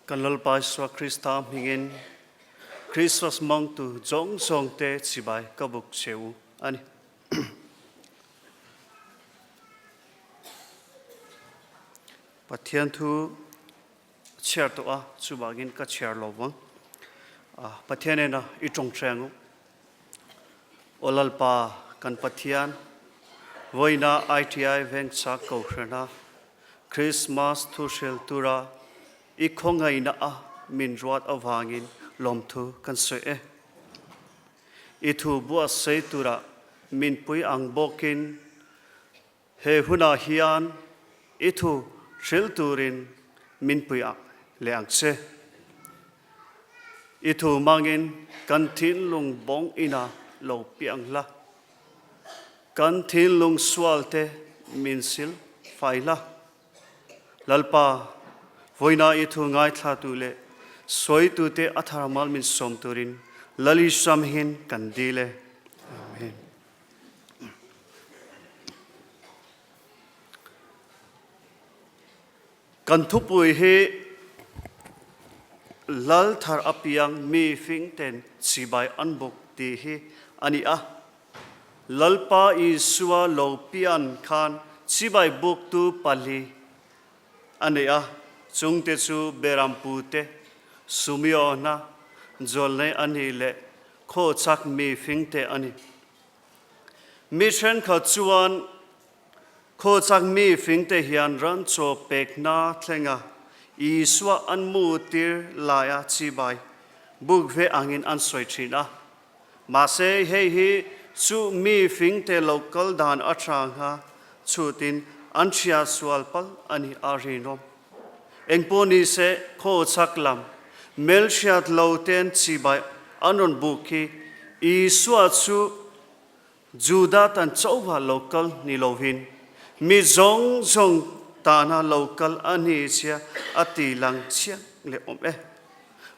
Kan Lalpa Isua Krista hmingin Krismas mangtu zawng zawngte chibai ka buk che u a ni. Pathian thu chhiar tawh a, chuvangin ka chhiar lo vang. Pathian ena i tawng hreng u. Aw Lalpa kan Pathian, vawiina ITI Vengchak Kohhrana Krismas thu hril tura i khawngaihna a min ruat avangin lawmthu kan sawi e. I thu buatsaih tura min pui ang bawkin he hunah hian i thu hril turin min pui leh ang che. I thu hmangin kan thinlung bawng ina lo piang la. Kan thinlung sualte min sil fai la. Lalpa, vawiina i thu ngaithlatu leh sawitute a thar mal min sawm turin Lal Isua hmingin kan dil e. Amen. Kan thupui hi Lal thar apiang mi fing ten chibai an buk tih hi a ni a. Lalpa Isua lo pian khan chibai buktu pali a nei a, chungte chu Berampu te, Sumiona, Jolnei a nih leh Khawchhak mi fingte a ni. Mi thenkhat chuan Khawchhak mi fingte hian ran chaw pekna thlenga Isua an mu tir laia chibai buk ve angin an sawi thin a. Mahse, hei hi chu mi fingte lo kal dan a tha ngha chhutin an hria sual palh a ni a rinawm. Engpawh ni se, khaw chak lam hmelhriat lo ten chibai an rawn buk hi Isua chu Juda tan chauha lo kal ni lovin mi zawng zawng tana lo kal a ni chia a ti lang chiang leh awm e.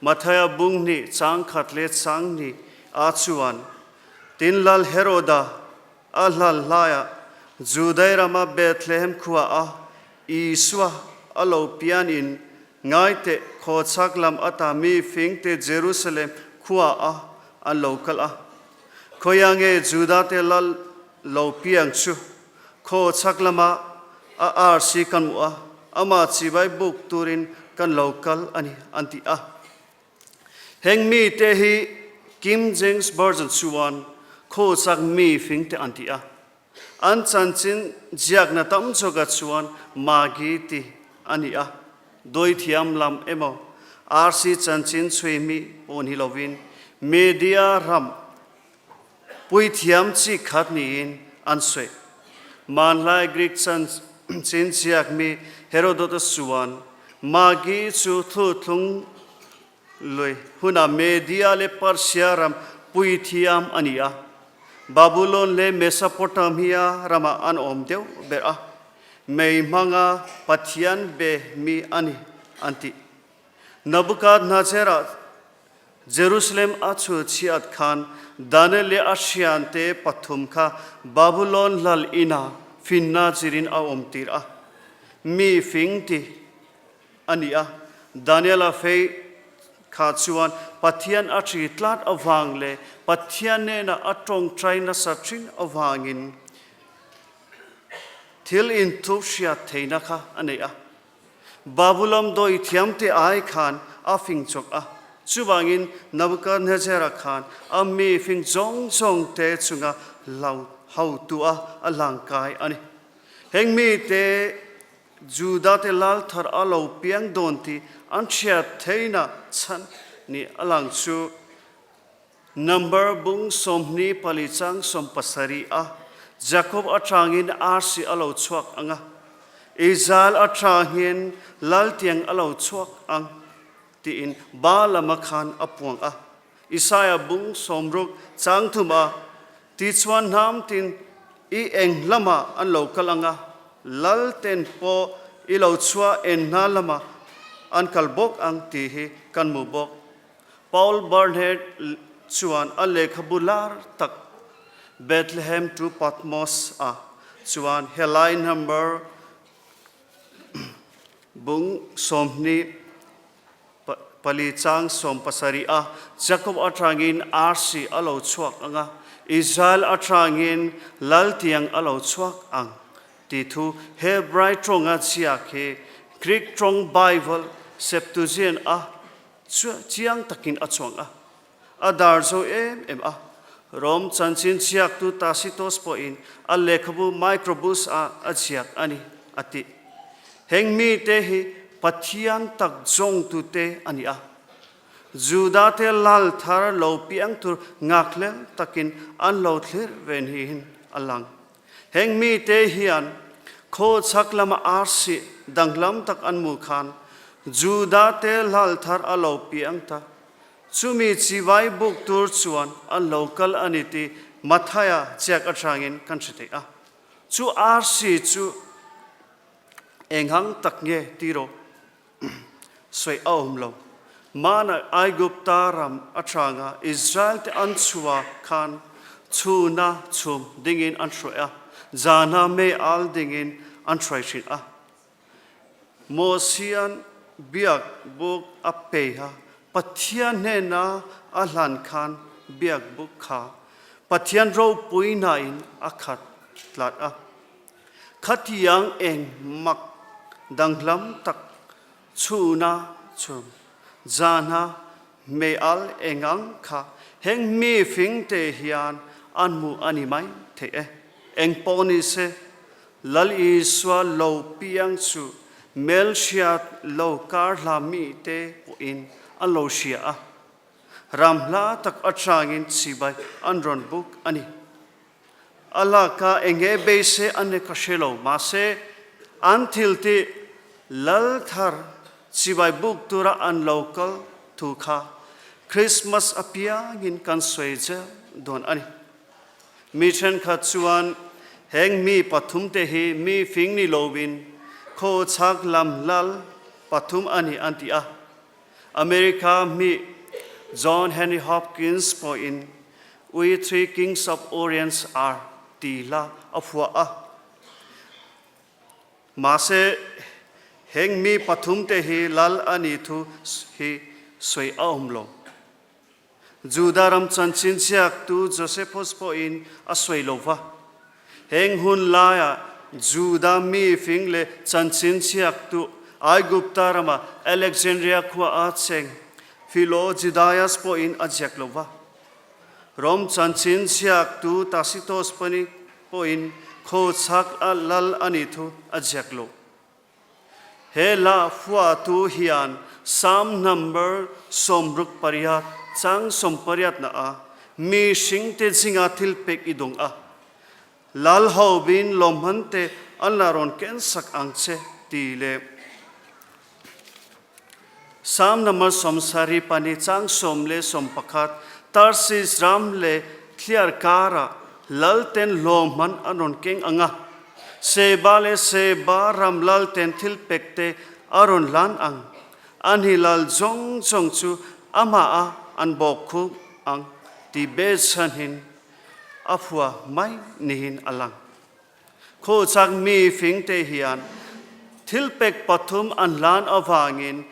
Mathaia bung hnih chang khat leh chang hnih ah chuan tin Lal Heroda a hlal hlaiah Judai rama Bethlehem khua a Isua a lo pian in ngaiteh khawchhak lam ata mi fingte Jerusalem khua a an lo kal a. Khawiah nge Juda-te lal lo piang chu khaw chhak lama a arsi kan hmuh a, amah chibai buk turin kan lo kal a ni, an ti a. Heng mite hi King James Version chuan khaw chhak mi fingte an ti a. An chanchin ziakna tam zawkah chuan Magi ti a ni a, dawithiam lam emaw arsi chanchin chhui mi pawh ni lovin media ram puithiam chi khat niin an sawi. Hmanlai Greek chanchin ziak mi Herodotus chuan Magi chu thuthlung Lui hunah Media leh Persia ram puithiam a ni a, Babulon leh Mesopotamia ramah an awm deuh ber a, mei hmanga Pathian be mi a ni an ti. Nabukadnezara Jerusalem a chhul chhiat khan Daniel leh a hriante pathum kha Babulon lal inah finna chirin a awmtir a, mi fing ti a ni a. Daniela fei kha chuan Pathian a ṭhi tlat avang leh Pathian nena a ṭawngṭai nasa ṭhin avangin thil inthup hriat theihna kha a nei a. Babulon dawi thiamte ai khan a fing chawk a. Chuvangin Nebuchadnezzar-a khan a mi fing zawng zawngte chunga lo hotu a a hlangkai a ni. Heng mite Juda-te lal thar a lo piang dawn tih an hriat theihna chhan ni a lang chu number bung 24 chang 70 a Jakob atangin arsi a lo chhuak ang a, Israel atangin laltiang a lo chhuak ang tiin Balaam-a khan a puang a. Isaiah bung 60 chang 3 a tichuan hnam tin i eng lamah an lo kal ang a, lal ten pawh i lo chhuah en hna lamah an kal bawk ang tih hi kan hmu bawk. Paul Bernhard chuan a lehkhabu lar tak Bethlehem to Patmos ah chuan helai number bung 20. pali chang 17 a Jacob atangin arsi a lo chhuak ang a, Israel atangin laltiang a lo chhuak ang tih thu Hebrai tawnga ziak hi Greek tawng Bible Septuagint a chiang takin a chuang a. A dar zo em em a. Rom chanchin ziaktu Tacitus pawhin a lehkhabu Microbus ah a ziak a ni, a ti. Heng mite hi Pathian tak zawngtute a ni a. Judate lal thar lo piang tur ngakhlel takin an lo thlir ve niin a lang. Heng mite hian khawchhak lama arsi danglam tak an hmuh khan Judate lal thar a lo piang ta. Chumi chivai buk tur chuan an lo kal a ni tih Matthaia chiak atangin kan hre thei a. Chu arsi chu enghang tak nge ti rawh? Sawi a awm lo. Hmanah Aigupta ram atanga Israel-te an chhuah khan chhuna chhum dingin an hruai a, zana mei al dingin an hruai thin a. Mosia'n biak buk a peiha Pathian hnena a hlan khan biak buk kha Pathian ropui hnain a khat tlat a. Khatiang eng mak danglam tak chhuna chhum zana meial engang kha heng mi fingte hian an hmu a ni mai thei e. Eng pawh ni se, Lal Isua lo piang chu hmelhriat lo kar hla mite pawhin an lo hria a, ram hla tak atangin chibai an rawn buk a ni. A laka enge beisei an ni ka hre lo, mahse an thil tih Lal thar chibai buk tura an lo kal thu kha Krismas apiangin kan sawi zel dawn a ni. Mi thenkhat chuan heng mi pathumte hi mi fing ni loin khawchhak lam lal pathum a ni an ti a. America mi John Henry Hopkins pawhin We Three Kings of Orient Are ti hla a phuah a. Mahse, heng mi pathumte hi lal a nih thu hi sawi a awm lo. Juda ram chanchin ziaktu Josephus pawhin a sawi lo va. Heng hun laiah Juda mi fing leh chanchin ziaktu Aigupta rama Alexandria khua a cheng Philo Judaeus pawhin a ziak lo va. Rom chanchin ziaktu Tacitus pawhin khawchhak a lal a nih thu a ziak lo. He hla fuahtu hian Psalm number 68 chang 18 na a mi hringte zinga thil pek i dawng a, Lal ho bin lawmhman te an la rawn ken sak ang che ti leh Psalm number 72 chang 11 Tarsis ram leh thliar karah lal ten lawmhman an rawn keng ang a, Seba leh Seba ram lal ten thil pek te a rawn hlan ang. An hi lal zawng zawng chu amah a an bawk khup ang ti behchhanin a phua mai niin a lang. Khawchak mi fing te hian thil pek pathum an hlan avangin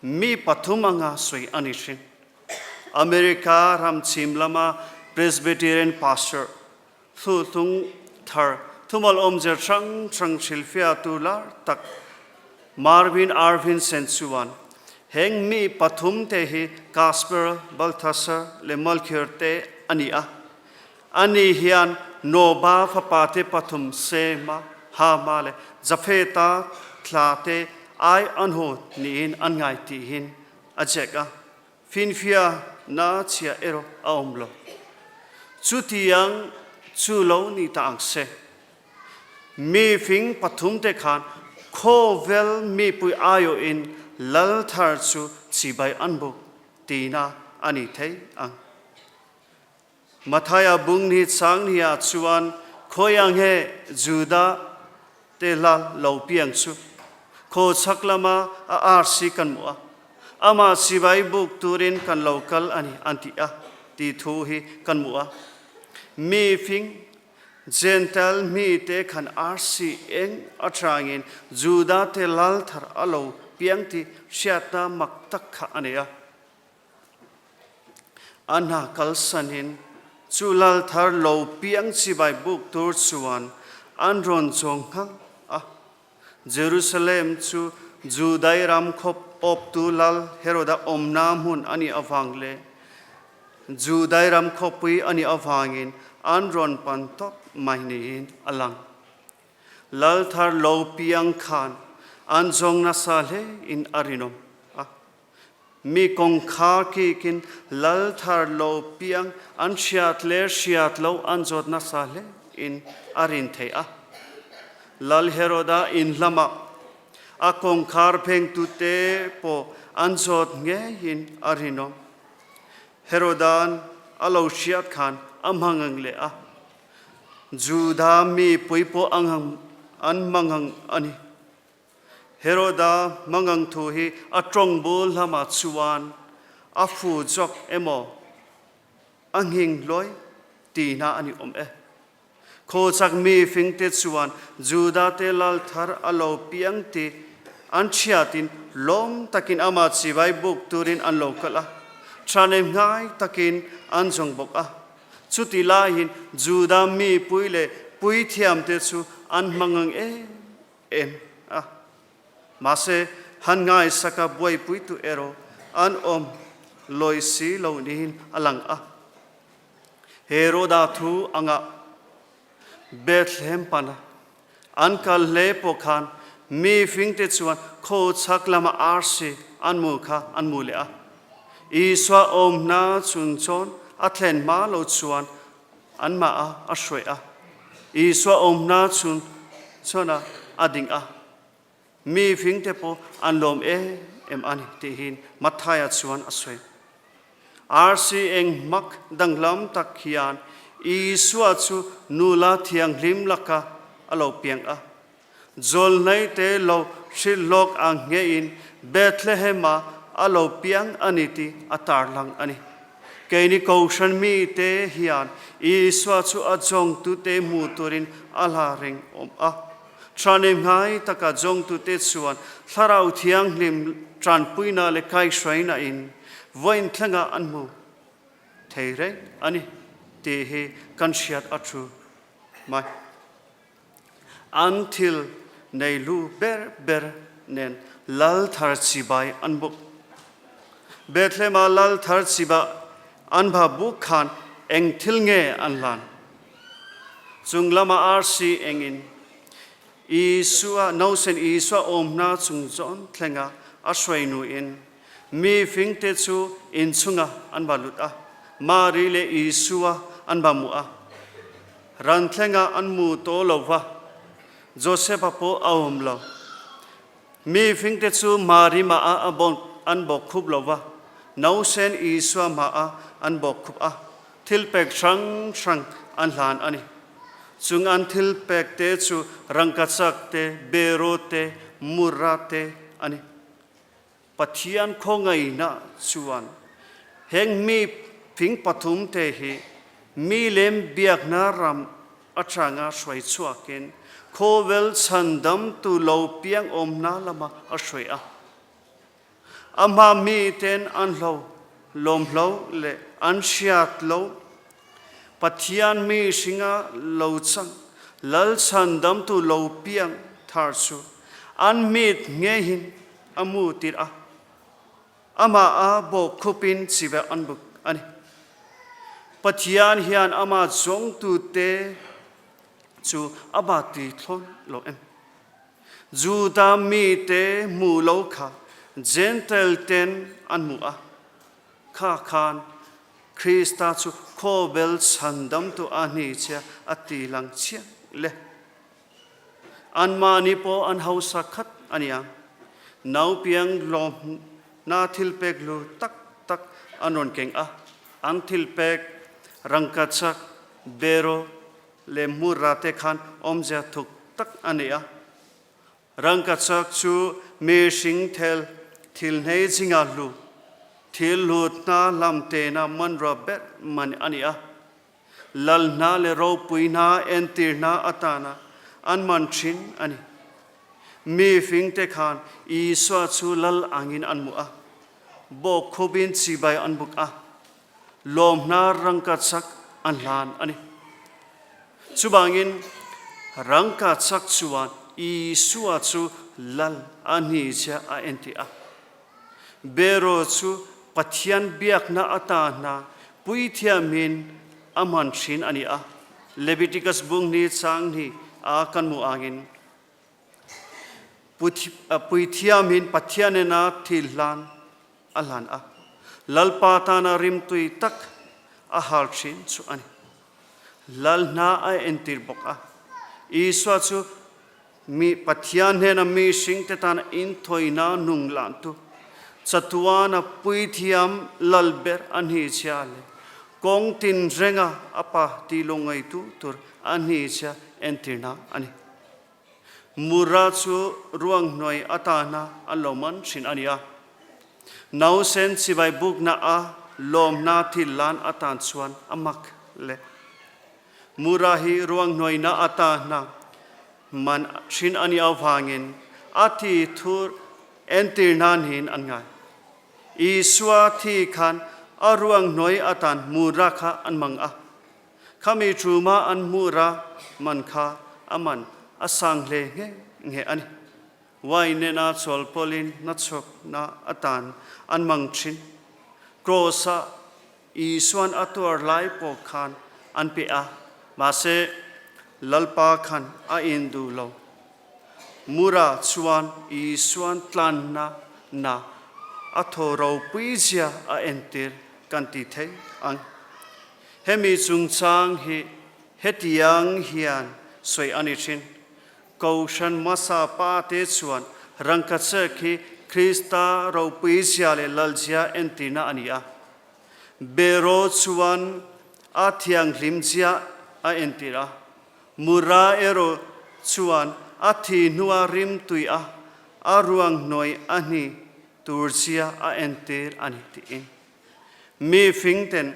mi pathum anga sawi a ni thin. America ram chhim lama Presbyterian Pastor Thluhlung thar thumal awmzia hrang hrang hrilhfiahtu lar tak Marvin Arvin Sen chuan heng mi pathumte hi Casper, Balthasar leh Melchior te a ni a. Ani hian Noba fapate pathum Sema, Hama leh Jafeta thla te ai an haw niin an ngai tihin a ziak a. Finfia na chhia erawh a awm lo. Chutiang chu lo ni ta ang se. Mi fing pathumte khan khawvel mipui aiawhin lal thar chu chibai an buk tihna a ni thei ang. Matthaia bung ni chang ni ah chuan khawi ang he Juda te hla lo piang chu khaw chhak lama a arsi kan hmuh a, amah chibai buk turin kan lo kal a ni an ti a tih thu hi kan hmuh a. Mi fing Gentile mi te khan arsi eng atangin Juda te lal thar a lo piang tih hriatna mak tak kha a nei a. A hna kalsanin chu lal thar lo piang chibai buk tur chuan an rawn chawng nghal a. Jerusalem chu Judai ram khawp awptu lal Heroda awmna hmun a nih avang leh Judai ram khawpui a nih avangin an rawn pan tawp mai niin a lang. Lal thar lo piang khan an zawng nasa hle in a rinawm a. Mi kawngkhar kikin lal thar lo piang an hriat leh hriat lo an zawt nasa hle in a rin thei a. Lal Heroda in lamah a kawngkhar phengtute pawh an zawt ngeiin a rinawm. Heroda'n a lo hriat khan a hmangang leh a, Juda mipui pawh an hmangang a ni. Heroda hmangang thu hi a tawng bul lamah chuan a fu zawk emaw a nghing hlawi tihna a ni awm e. Khawchak mi fingte chuan Juda-te lal thar a lo piang tih an hriatin lawm takin amah chibai buk turin an lo kal a, thahnem ngai takin an zawng bawk a. Chuti laiin Juda mi pui leh puithiamte chu an hmangang em em a. Mahse, han ngaisaka buaipuitu erawh an awm lawi si lo niin a lang a. Heroda thu anga Bethlehem pana an kal hle pawh khan mi fingte chuan khaw chhak lama arsi an mu kha an mu leh a. Isua awmna chun chawn a thlen hma lo chuan an mah a a hruai a. Isua awmna chun chuan a a ding a. Mi fingte pawh an lawm em em a ni tihin Matthaia chuan a sawi. Arsi eng hmak danglam tak hian Isua chu nula thianghlim laka a lo piang a. Zawlhnaite lo hrilhlawk ang ngeiin Bethlehem-ah a lo piang a ni tih a tarlang a ni. Keini Kohhran mite hian Isua chu a zawngtute hmu turin a la reng awm a. Thahnem ngai taka zawngtute chuan Thlarau Thianghlim tanpuina leh kaihhruaina in vawiin thlengah an hmu thei reng a ni tih hi kan hriat a thu mai. An thil nei lu ber ber nen lal thar chibai an buk. Bethlehem-a lal thar chiba an bha buk khan eng thil nge an hlan? Chung lama arsi engin Isua, nausen Isua awmna chung zawn thlenga a hruai nuin mi fingte chu inchunga an va lut a, Mari leh Isua an va mu a. Ran thlenga an mu tawh lo va, Josefa pawh a awm lo. Mi fingte chu Mari mah ah an bawk khup lo va, nausen Isua mah ah an bawk khup a, thilpek hrang hrang an hlan a ni. Chung an thilpek te chu rangkachak te, beraw te, murra te a ni. Pathian khawngaihna chuan heng mi fing pathumte hi mi lem biakna ram atanga hruai chhuakin khawvel chhandamtu lo piang awmna lama a hruai a. A hma miten an hlo lawmhlo leh an hriat lo Pathian mi hringa lo chang Lal chhandamtu lo piang thar chu an mit ngeihin a mu tir a, amah a bawk khupin chive an buk a ni. Pathian hian amah zawngtute chu a ba ti thlawn lo em? Juda mite hmu lo kha Gentile ten an hmu a, kha khan Krista chu khawbel chhandamtu a ni chia a ti lang chiang le. Anmahni pawh an hausa khat a nia. Naupiang lawmna thilpek lu tak tak an rawn keng a, an thilpek rangkachak, beraw leh hmurra te khan awmzia thuk tak a nei a. Rangkachak chu mihring thel thil hnei zinga hlu, thil hlutna hlamtena hmanrua ber man a ni a. Lalhna leh ropuihna entirna atana an man thin a ni. Mi fingte khan Isua chu lal angin an hmu a, bawkkhupin chibai an buk a. Lawmna rangkachak an hlan a ni. Chuvangin rangkachak chuan Isua chu lal a hnihzia a entir a. Beraw chu Pathian biakna atana puithiamin a hman thin a ni a. Leviticus bung hnih chang hnih a kan hmuh angin puithiamin Pathian ena thil hlan a hlan a, Lalpa tana rimtui tak a hal thin chu a ni. Lal hna a entir bawk a. Isua chu mi Pathian hnena mi hringte tana inthawina nung lantu, chatuana puithiam lal ber a hnichhia leh kawng tinrenga a pa tih lungaitu tur a hnichhia entirna a ni. Mura chu ruang hnuai atana a lawman thin a ni a. Nausen chibai bukna a lawmna thil lan atan chuan a mak le. Mura hi ruang hnuaina atana man thin a nih avangin a thi thur entir nan hin an ngai. Isua thi khan a ruang hnuai atan mura kha an mang a. Khami ṭuma an hmuh ra man kha a man a sang hle nghe nghe a ni. Wine nena chawlpawlhin nachhawkna atan an hmang ṭhin. Kraws-ah Isua'n a tuar lai pawh khan an pe a, mahse Lalpa khan a in duh lo. Mura chuan Isua'n tlanna na a thaw ropuizia a entir kan ti thei ang. Hemi chungchang hi hetiang hian sawi a ni thin, Kohhran hmasa pate chuan rangkachek hi Krista ropuizia leh lalzia entirna a ni a. Beraw chuan a thianghlimzia a entir a, Mura erawh chuan a thi hnua rimtui a, a ruang hnuai a hni turzia a entir a ni tiin. Mi fingten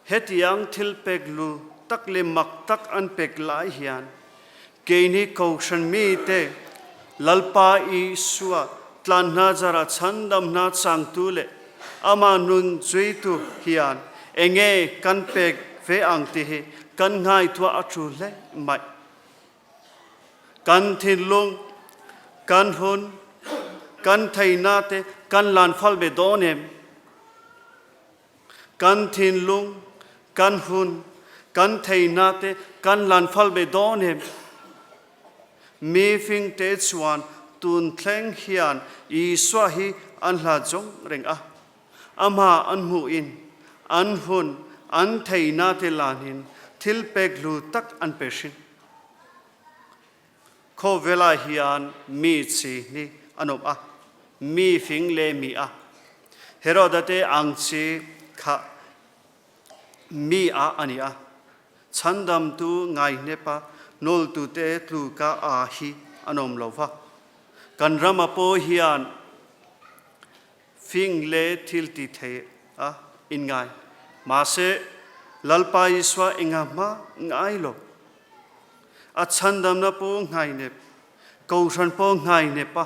hetiang thil pek lu tak leh mak tak an pek lai hian keini Kohhran mite Lalpa Isua tlanhna zara chhandamna changtu leh amah nun zuitu hian enge kan pek ve ang tih hi kan ngaihtuah a tul hle mai. Kan thinlung, kan hun, kan theihna te kan lan fal ve dawn em? Kan thinlung, kan hun, kan theihna te kan lan fal ve dawn em? Mi fingte chuan tun thleng hian Isua hi an hla zawng reng a. Amah an hmuhin an hun, an theihna te lanin thil pek hlu tak an pe hrin. Khawvelah hian mi chi hi an awm a, mi fing leh mi a. Heroda te ang chi kha mi a a ni a, chhandamtu ngaihnepa nawltute tluka a hi an awm lo va. Kan rama pawh hian Fing le thil ti thei a in ngai. Mahse, Lalpa Isua enga hma ngai lo. A chhandamna pawh ngainep, kohhran pawh ngainep a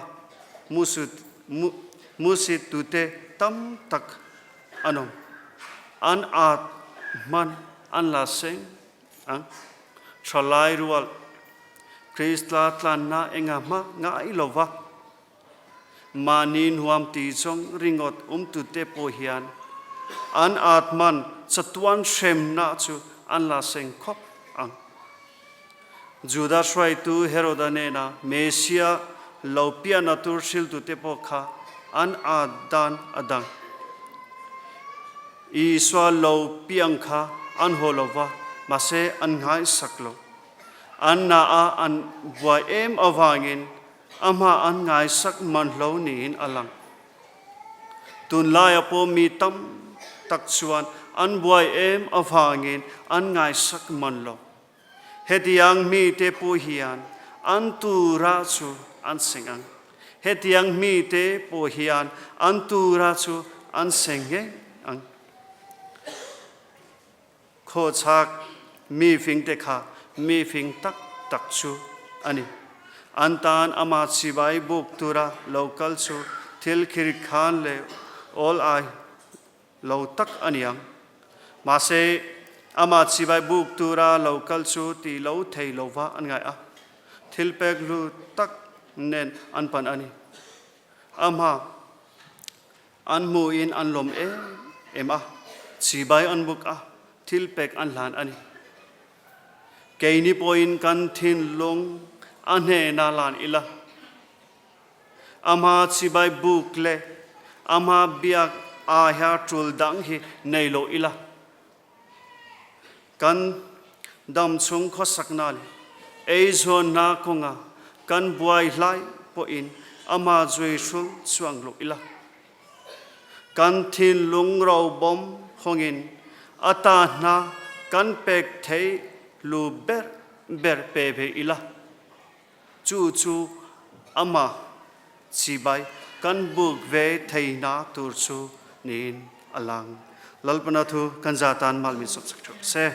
musit tute tam tak an awm. An at hman an la seng ang. Thalai rual, Krista tlanna enga hma ngai lova. Mahni nuam ti zawng ringawt umtute pawh hian an atman chatuan hremna chu an la seng khawp ang. Juda hruaitu Heroda nena Mesia lo piahna tur hriltute pawh kha an at dan a dang. Isua lo piang kha an haw lo va, mahse an nghaisak lo. An na a an buai em avangin A hma an ngaisak man hlo niin a lang. Tunlaia pawh mi tam tak chuan an buai em avangin an ngaisak man lo. Hetiang mite pawh hian an tura chu an seng ang. Hetiang mite pawh hian an tura chu an seng ngei ang. Khawchhak mi fingte kha mi fing tak tak chu a ni. An tan ama chibai buk tura lo kal chu thil khir khan leh awl ai lo tak a ni ang. Mahse, amah chibai buk tura lo kal chu ti lo thei lo va an ngai a, thilpek hlu tak nen an pan a ni. Amah an hmuhin an lawm em em a, chibai an buk a, thilpek an hlan a ni. Keini pawhin kan thinlung a hnena lan ila, Amah chibai buk leh amah biak aia tul dang hi nei lo ila, kan dam chhung khawsakna leh eizawnna kawnga kan buai hlai pawhin amah zui hrul chuang lo ila, kan thinlung robawm hawngin a tahna kan pek theih lu ber ber pe ve ila. Chu chu amah chibai kan buk ve theihna tur chu niin a lang. Lalpana thu kan za tan mal min sawmsak ṭheuh se.